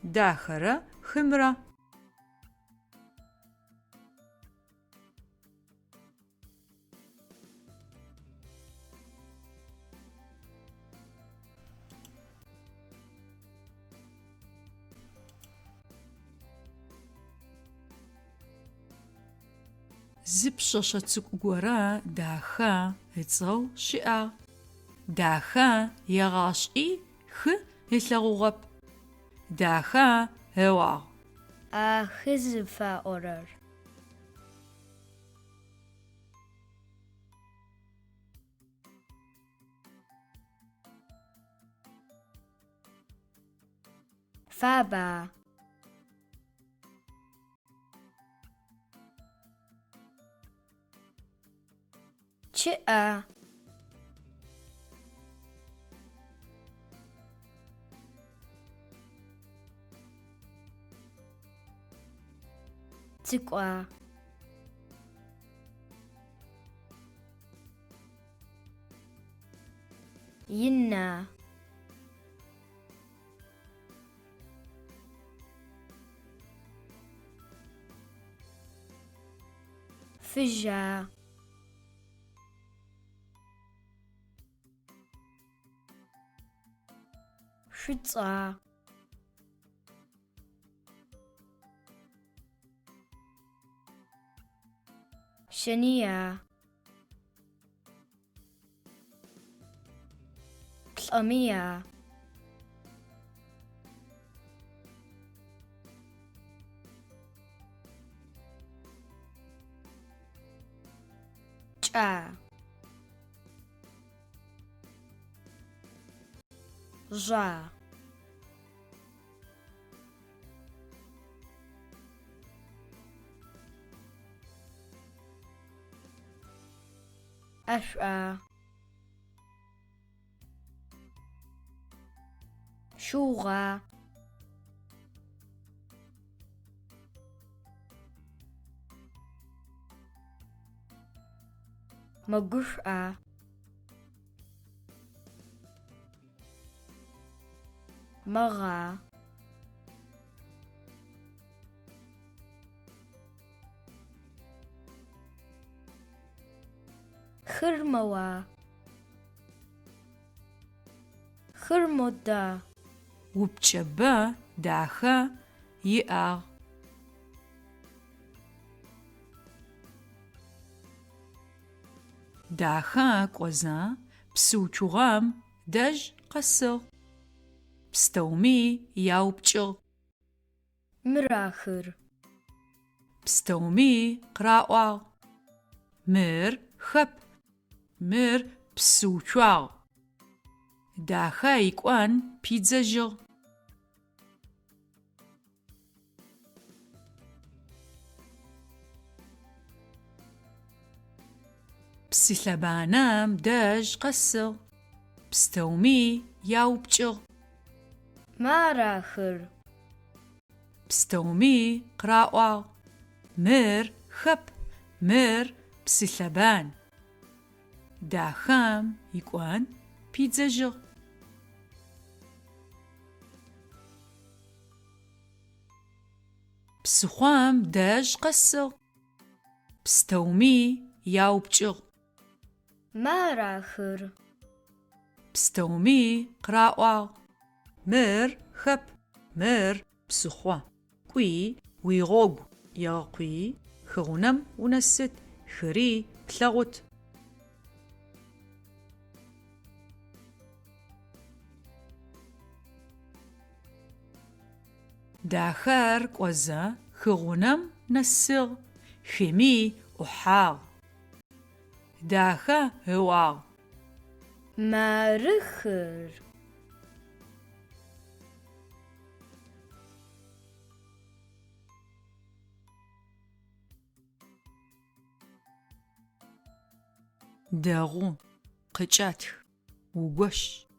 Дахэрэ хымрэ. Зы пшъэшъэ цӏыкӏу горэ Дахэ ыцӏэу щыӏагъ. Дахэ егъашӏи хы ылъэгъугъэп. Дахэ ыӏуагъ. А хы зыфаӏорэр. Фаба. Чъыӏа. Цӏыкӏуа. Ина. Фыжьа. Шӏуцӏа. Щэныя. Плӏэмыя. Кӏа. Жъа. ӏэшӏуа. Щыугъа. Мэгушӏуа. Мэгъа. Хыр мэуа. Хыр мода. Упчӏэ бэ Дахэ иӏагъ. Дахэ кӏозэ псыуцугъэм дэжь къэсыгъ. Пстэуми яупчӏыгъ. Мыра хыр? Пстэуми къыраӏуагъ. Мыр хэп, мыр псыуцуагъ. Дахэ икӏон пидзэжьыгъ. Псылъэбанэм дэжь къэсыгъ. Пстэуми яупчӏыгъ. Мара хыр? Пстэуми къыраӏуагъ. Мыр хэп, мыр псылъэбан. Дахэм икӏон пидзэжьыгъ. Псыхъом дэжь къэсыгъ. Пстэуми яупчӏыгъ. Мара хыр? Пстэуми къыраӏуагъ. Мыр хэп, мыр псыхъо. Кӏуи, уигъогу егъэкъуи, хыгъунэм унэсыт, хыри плъэгъут. Дахэр кӏозэ хыгъунэм нэсыгъ, хыми ӏухьагъ. Дахэ ыӏуагъ. Мары хыр. Дэгъу, къыкӏэтх, угощ.